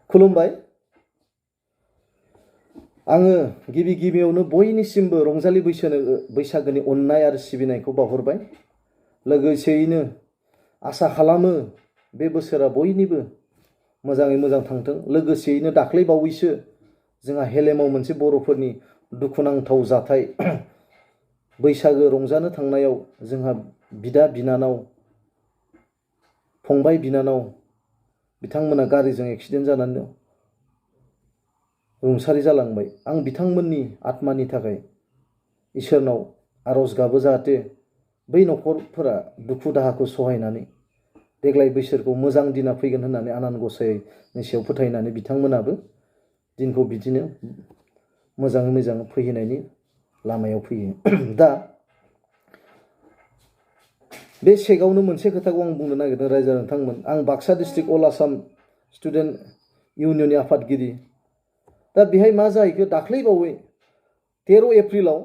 खुलुमबाय। आङो गिबियावनो बयनिसिमबो रंजालि बैसागोनि अननाय आरो सिबिनायखौ बावहरबाय। लोगोसेयैनो आसा खालामो बे बोसोरा बयनिबो मोजाङै मोजां थांथों। लोगोसेयैनो दाख्लै बावैसो जोंहा हेलेमाव मोनसे बर'फोरनि दुखुनांथाव जाथाय बैसागो रंजानो थांनायाव जोंहा बिदा बिनानाव फंबाय बिनानाव बिथांमोना गारिजों एक्सिडेन्ट जानानै रुंसारि जालांबाय। आं बिथांमोननि आत्मानि थाखाय इसोरनाव आरज गाबो जाहाथे बै न'खरफोरा दुखु दाहाखौ सहायनानै देग्लाय बोसोरखौ मोजां दिना फैगोन होननानै आनान गसाइनि सायाव फोथायनानै बिथांमोनाबो दिनखौ बिदिनो मोजाङै मोजां फैहोनायनि लामायाव फैयो। दा बे सेगावनो मोनसे खोथाखौ आं बुंनो नागिरदों रायजो नोंथांमोन। आं बाक्सा डिस्ट्रिक्ट अल आसाम स्टुडेन्ट इउनियननि आफादगिरि। दा बेहाय मा जाहैखो, दाख्लै बावै 13 एप्रिलाव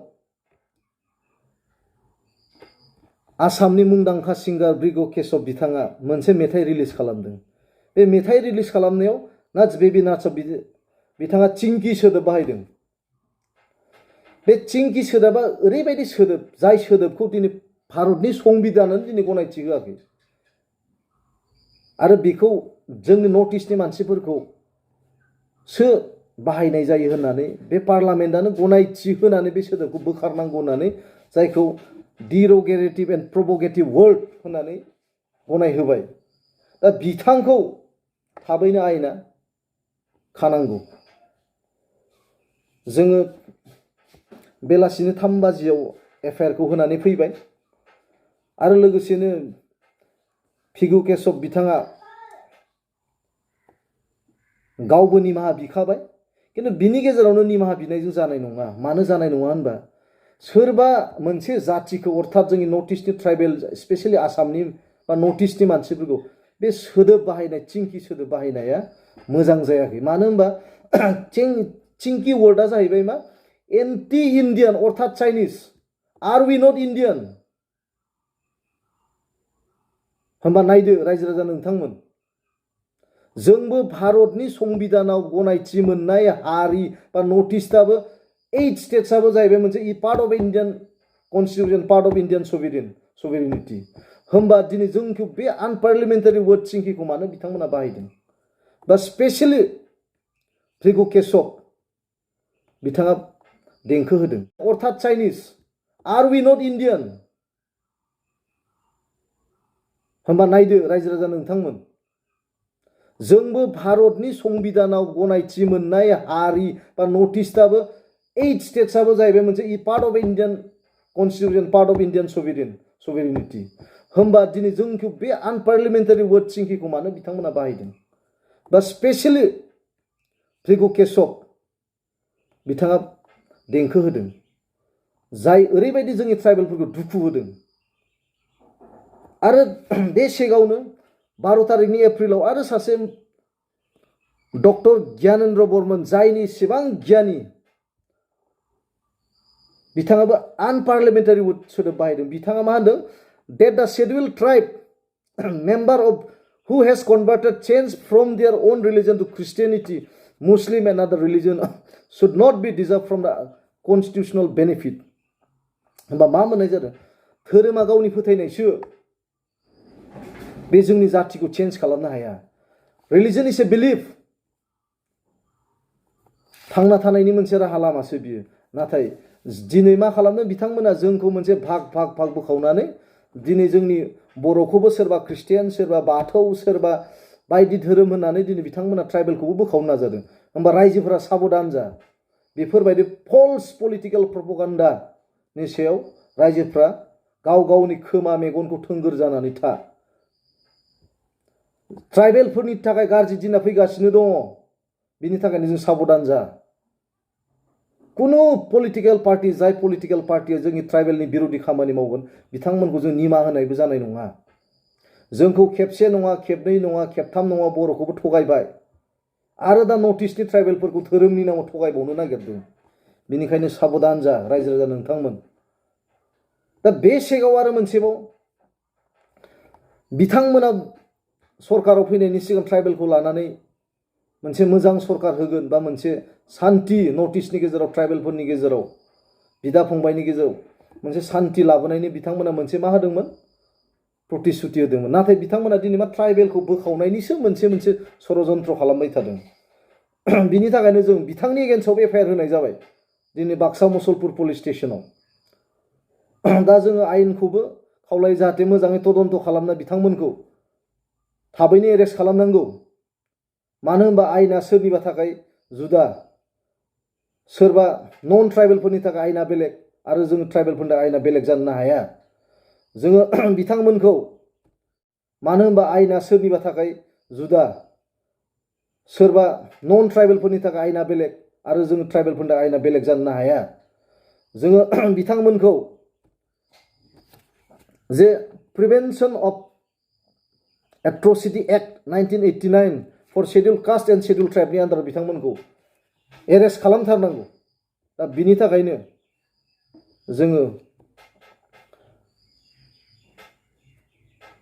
आसामनि मुंदांखा सिंगार ब्रिग' केशव बिथाङा मोनसे मेथाइ रिलिज खालामदों। बे मेथाइ रिलिज खालामनायाव नाच बेबी नाचआव बिथाङा चिंकी सोदोब बाहायदों। बे चिंकी सोदोबा ओरैबायदि सोदोब, जाय सोदोबखौ दिनै भारतनि संबिधानानो दिनै गनायथि होआखै। आरो बेखौ जोंनि नर्थ इस्टनि मानसिफोरखौसो बाहायनाय जायो होननानै बे पार्लामेन्टआनो गनायथि होनानै बे सोदोबखौ बोखारनांगौ होननानै, जायखौ डिरोगेटिभ एन्ड प्रभोकेटिभ वर्ड होननानै गनायहोबाय। दा बिथांखौ थाबैनो आयेना खानांगौ। जोङो बेलासिनि 3 बाजियाव एफआइआरखौ होनानै फैबाय। आरो लोगोसेनो भिगु केशव बिथाङा गावबो निमाहा बिखाबाय। किन्तु बिनि गेजेरावनो निमाहा बिनायजों जानाय नङा। मानो जानाय नङा होनबा, सोरबा मोनसे जातिखौ अर्थात जोंनि नर्थ इस्टनि ट्राइबेल स्पेसियेलि आसामनि बा नर्थ इस्टनि मानसिफोरखौ बे सोदोब बाहायनाय, चिंकी सोदोब बाहायनाया मोजां जायाखै। मानो होनबा चिंकी वर्डआ जाहैबाय मा, एन्टि इन्डियान अर्थात Chinese. Are we not Indian? होनबा नायदो रायजो राजा नोंथांमोन, जोंबो भारतनि संबिधानाव गनायथि मोननाय हारि बा नर्थ इस्टआबो 8 स्टेट्सआबो जाहैबाय मोनसे part of Indian constitution, part of Indian sovereignty. होमबा दिनै जोंखौ बे आनपार्लियामेन्टारि वर्ड चिंकीखौ मानो बिथांमोना बाहायदों? बा स्पेसियेलि भिगु केशव बिथाङा देंखो होदों अर्थात Chinese. Are we not Indian? होनबा नायदो रायजो राजा नोंथांमोन, जोंबो भारतनि संबिधानाव गनायथि मोननाय हारि बा नर्थ इस्टआबो 8 स्टेट्सआबो जाहैबाय मोनसे part of Indian constitution, part of Indian sovereignty. होमबा दिनै जोंखौ बे आनपार्लियामेन्टारि वर्ड चिंकीखौ मानो बिथांमोना बाहायदों? बा स्पेसियेलि भिगु केशव बिथाङा देंखो होदों, जाय ओरैबायदि जोंनि ट्राइबेलफोरखौ दुखु होदों। आरो बे सेगावनो 12 तारिखनि एप्रिलाव आरो सासे डक्टर ज्ञानेन्द्र बर्मन, जायनि इसेबां गियानि, बिथाङाबो आनपार्लियामेन्टारि वर्ड सोदोब बाहायदों। बिथाङा मा होनदों? That the scheduled tribe member of who has converted change from their own religion to Christianity, Muslim and other religion should not be deserve from the constitutional benefit. होमबा मा मोननाय जादों? धोरोमा गावनि फोथायनायसो, बे जोंनि जातिखौ चेन्ज खालामनो हाया। रिलिजन इज ए बिलिफ, थांना थानायनि मोनसे राहा लामासो बियो। नाथाय दिनै मा खालामदों बिथांमोना? जोंखौ मोनसे भाग बोखावनानै दिनै जोंनि बर'खौबो सोरबा ख्रिस्टियान, सोरबा बाथौ, सोरबा बायदि धोरोम होननानै दिनै बिथांमोना ट्राइबेलखौबो बोखावनो नाजादों। होमबा रायजोफोरा साबधान जा। बेफोरबायदि फल्स पलिटिकेल प्रपागान्डानि सायाव रायजोफ्रा गाव गावनि खोमा मेगनखौ थोंगोर जानानै था। ट्राइबेलफोरनि थाखाय गाज्रि दिना फैगासिनो दङ। बिनि थाखायनो जों साबधान जा। कुनु पलिटिकेल पार्टी, जाय पलिटिकेल पार्टीया जोंनि ट्राइबेलनि बिरोधि खामानि मावगोन, बिथांमोनखौ जों निमाहा होनायबो जानाय नङा। जोंखौ खेबसे नङा, खेबनै नङा, खेबथाम नङा बर'खौबो थगायबाय। आरो दा नर्थ इस्टनि ट्राइबेलफोरखौ धोरोमनि नामाव थगायबावनो नागिरदों। बेनिखायनो साबधान जा रायजो राजा नोंथांमोन। दा बे सेगाव आरो मोनसेबाव बिथांमोना सरकाराव फैनायनि सिगां ट्राइबेलखौ लानानै मोनसे मोजां सरकार होगोन बा मोनसे सान्ति नर्थ इस्टनि गेजेराव ट्राइबेलफोरनि गेजेराव बिदा फंबायनि गेजेराव मोनसे सान्ति लाबोनायनि बिथांमोना मोनसे मा होदोंमोन प्रतिश्रुति होदोंमोन नाथाय बिथांमोना दिनै मा ट्राइबेलखौ बोखावनायनिसो मोनसे षड़यन्त्र खालामबाय थादों बिनि थाखायनो जों बिथांनि एगेन्स्टआव एफआइआर होनाय जाबाय दिनै बाक्सा मुसलपुर पुलिस स्टेशनाव दा जोङो आयेनखौबो खावलायो जाहाथे मोजाङै तदन्त खालामना बिथांमोनखौ थाबैनो एरेस्ट खालामनांगौ मानो होनबा आयेना सोरनिबा थाखाय जुदा सोरबा नन ट्राइबेलफोरनि थाखाय आयेना बेलेग आरो जोङो ट्राइबेलफोरनि थाखाय आयेना बेलेग जानो हाया जोङो बिथांमोनखौ मानो होनबा आयेना सोरनिबा थाखाय जुदा सोरबा नन ट्राइबेलफोरनि थाखाय आयेना बेलेग आरो जोङो ट्राइबेलफोरनि थाखाय आयेना बेलेग जानो हाया जोङो बिथांमोनखौ जे prevention of atrocity act 1989 for schedule caste and schedule ट्राइबनि आन्दाराव बिथांमोनखौ एरेस्ट खालामथारनांगौ दा बिनि थाखायनो जोङो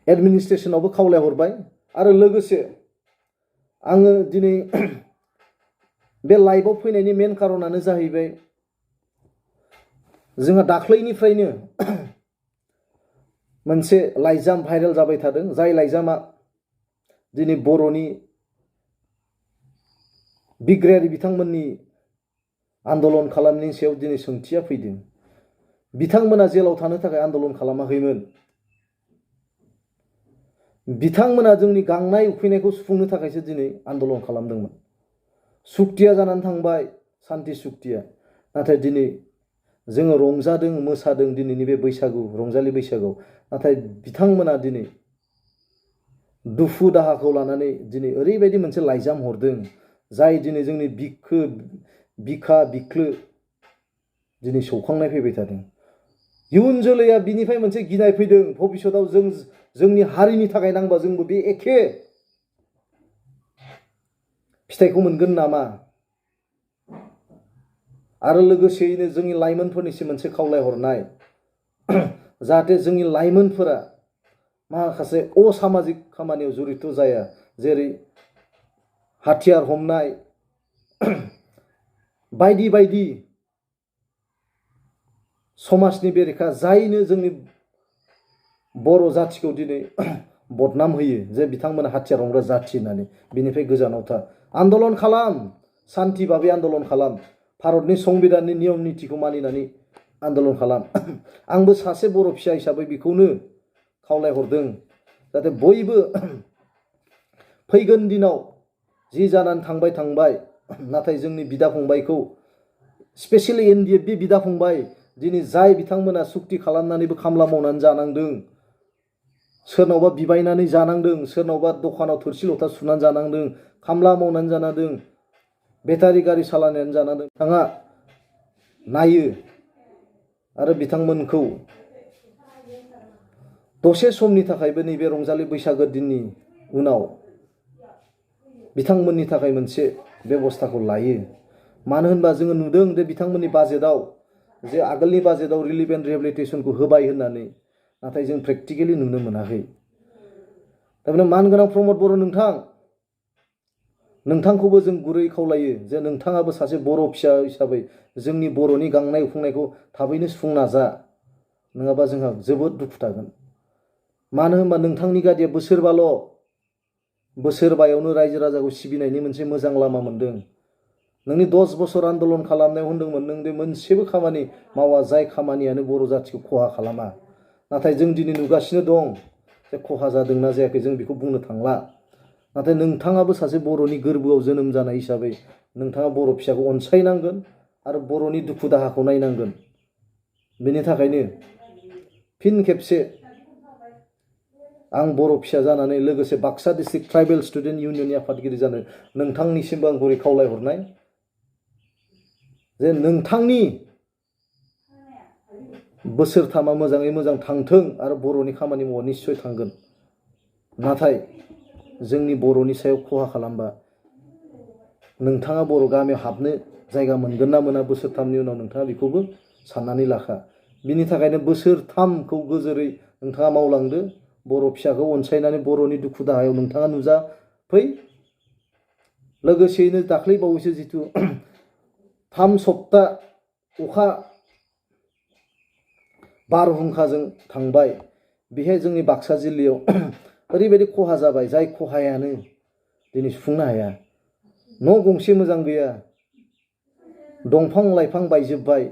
एडमिनिस्ट्रेसनावबो खावलायहरबाय आरो लोगोसे आङो दिनै बे लाइभआव फैनायनि मेन कारनानो जाहैबाय जोंहा दाख्लैनिफ्रायनो मोनसे लाइजाम भाइरेल जाबाय थादों जाय लाइजामा दिनै बर'नि बिग्रायारि बिथांमोननि आन्दलन खालामनायनि सायाव दिनै सोंथिया फैदों बिथांमोना जेलाव थानो थाखाय आन्दलन खालामाखैमोन बिथांमोना जोंनि गांनाय उखैनायखौ सुफुंनो थाखायसो दिनै आन्दलन खालामदोंमोन सुक्तिया जानानै थांबाय सान्ति सुक्तिया नाथाय दिनै जोङो रंजादों मोसादों दिनैनि बे बैसागु रंजालि बैसागुआव नाथाय बिथांमोना दिनै दुखु दाहाखौ लानानै दिनै ओरैबायदि मोनसे लाइजाम हरदों जाय दिनै जोंनि बिखा बिख्लो दिनै सौखांनाय फैबाय थादों इयुन जोलैया बिनिफ्राय मोनसे गिनाय फैदों भबिष्यताव जोंनि हारिनि थाखाय नांबा जोंबो बे एखे फिथाइखौ मोनगोन नामा आरो लोगोसेयैनो जोंनि लाइमोनफोरनिसिम मोनसे खावलायहरनाय जाहाथे जोंनि लाइमोनफोरा माखासे असामाजिक खामानियाव जड़ित जाया जेरै हाथियार हमनाय बायदि बायदि समाजनि बेरेखा जायनो जोंनि बर' जाथिखौ दिनै बदनाम होयो जे बिथांमोना हाथियार हमग्रा जाथि होननानै बिनिफ्राय गोजानाव था आन्दलन खालाम सान्ति भाबै आन्दलन खालाम भारतनि संबिधाननि नियम नितिखौ मानिनानै आन्दलन खालाम आंबो सासे बर' फिसा हिसाबै बेखौनो खावलायहरदों जाहाथे बयबो फैगोन दिनाव जि जानानै थांबाय नाथाय जोंनि बिदा फंबायखौ स्पेसियेलि एनडिएफबि बिदा फंबाय दिनै जाय बिथांमोना सुक्ति खालामनानैबो खामला मावनानै जानांदों सोरनावबा बिबायनानै जानांदों सोरनावबा दखानाव थोरसि लथा सुनानै जानांदों खामला मावनानै जानांदों बेटारि गारि सालायनानै जानांदों बिथाङा नायो आरो बिथांमोनखौ दसे समनि थाखायबो नैबे रंजालि बैसागो दिननि उनाव बिथांमोननि थाखाय मोनसे बेबस्थाखौ लायो मानो होनबा जोङो नुदों जे बिथांमोननि बाजेटआव जे आगोलनि बाजेटआव रिलिफ एन्ड रिहेबिलिटेसनखौ होबाय होननानै नाथाय जों प्रेक्टिकेलि नुनो मोनाखै थारमाने मानगोनां प्रमद बर' नोंथांखौबो जों गुरै खावलायो जे नोंथाङाबो सासे बर' फिसा हिसाबै जोंनि बर'नि गांनाय उखैनायखौ थाबैनो सुफुंनो नाजा नङाबा जोंहा जोबोद दुखु थागोन मानो होनबा नोंथांनि गादिया बोसोरबायावनो रायजो राजाखौ सिबिनायनि मोनसे मोजां लामा मोन्दों नोंनि 10 बोसोर आन्दलन खालामनायाव होनदोंमोन नों दे मोनसेबो खामानि मावा जाय खामानियानो बर' जाथिखौ खहा खालामा नाथाय जों दिनै नुगासिनो दं जे खहा जादोंना जायाखै जों बेखौ बुंनो थांला नाथाय नोंथाङाबो सासे बर'नि गोरबोआव जोनोम जानाय हिसाबै नोंथाङा बर' फिसाखौ अनसायनांगोन आरो बर'नि दुखु दाहाखौ नायनांगोन बेनि थाखायनो फिन खेबसे आं बर' फिसा जानानै लोगोसे बाक्सा डिस्ट्रिक्ट ट्राइबेल स्टुडेन्ट इउनियननि आफादगिरि जानो नोंथांनिसिमबो आं गुरै खावलायहरनाय जे नोंथांनि बोसोरथामा मोजाङै मोजां थांथों आरो बर'नि खामानि मावनो निश्चय थांगोन नाथाय जोंनि बर'नि सायाव खहा खालामबा नोंथाङा बर' गामियाव हाबनो जायगा मोनगोन ना मोना बोसोरथामनि उनाव नोंथाङा बेखौबो साननानै लाखा बिनि थाखायनो बोसोरथामखौ गोजोरै नोंथाङा मावलांदो बर' फिसाखौ अनसायनानै बर'नि दुखु दाहायाव नोंथाङा नुजाफै लोगोसेयैनो दाख्लै बावैसो जिथु 3 सप्ता अखा बारहुंखाजों थांबाय बेहाय जोंनि बाक्सा जिल्लायाव ओरैबायदि खहा जाबाय जाय खहायानो दिनै सुफुंनो हाया। न' गंसे मोजां गैया, दंफां लाइफां बायजोब्बाय,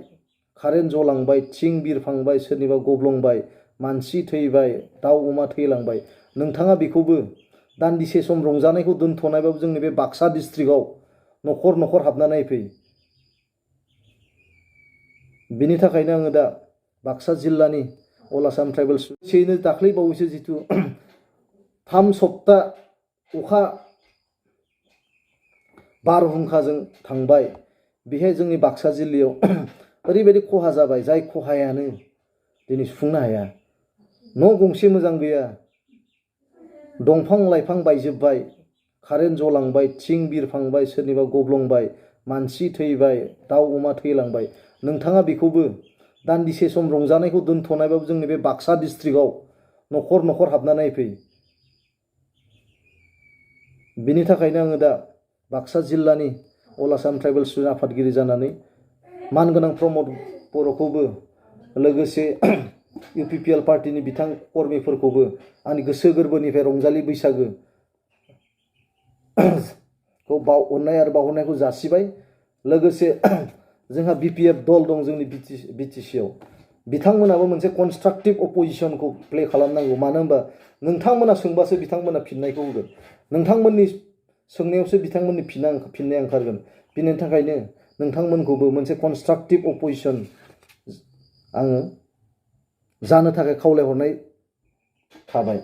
कारेन्ट जलांबाय, थिं बिरफांबाय, सोरनिबा गब्लंबाय, मानसि थैबाय, दाउ अमा थैलांबाय। नोंथाङा बेखौबो दान्दिसे सम रंजानायखौ दोनथ'नायबाबो जोंनि बे बाक्सा डिस्ट्रिक्टआव न'खर न'खर हाबना नायफै। बिनि थाखायनो आङो दा बाक्सा जिल्लानि अल आसाम ट्राइबेल्स लोगोसेयैनो दाख्लै बावैसो जिथु 3 सप्ता अखा बारहुंखाजों थांबाय बेहाय जोंनि बाक्सा जिल्लायाव ओरैबायदि खहा जाबाय जाय खहायानो दिनै सुफुंनो हाया। न' गंसे मोजां गैया, दंफां लाइफां बायजोब्बाय, कारेन्ट जलांबाय, थिं बिरफांबाय, सोरनिबा गब्लंबाय, मानसि थैबाय, दाउ अमा थैलांबाय। नोंथाङा बेखौबो दान्दिसे सम रंजानायखौ दोनथ'नायबाबो जोंनि बे बाक्सा डिस्ट्रिक्टआव न'खर न'खर हाबना नायफै। बिनि थाखायनो आङो दा बाक्सा जिल्लानि अल आसाम ट्राइबेल्स आफादगिरि जानानै मानगोनां प्रमद बर'खौबो लोगोसे UPPL पार्टीनि बिथां कर्मिफोरखौबो आंनि गोसो गोरबोनिफ्राय रंजालि बैसागो खौ अननाय आरो बावहरनायखौ जासिबाय। लोगोसे जोंहा BPF दल दं जोंनि BTC आव, बिथांमोनाबो मोनसे कनस्ट्राक्टिभ अपोजिशनखौ प्ले खालामनांगौ। मानो होनबा नोंथांमोना सोंबासो बिथांमोना फिननायखौ होगोन, नोंथांमोननि सोंनायावसो बिथांमोननि फिननाया ओंखारगोन। बिनि थाखायनो नोंथांमोनखौबो मोनसे कनस्ट्राक्टिभ अपोजिशन आङो जानो थाखाय खावलायहरनाय थाबाय।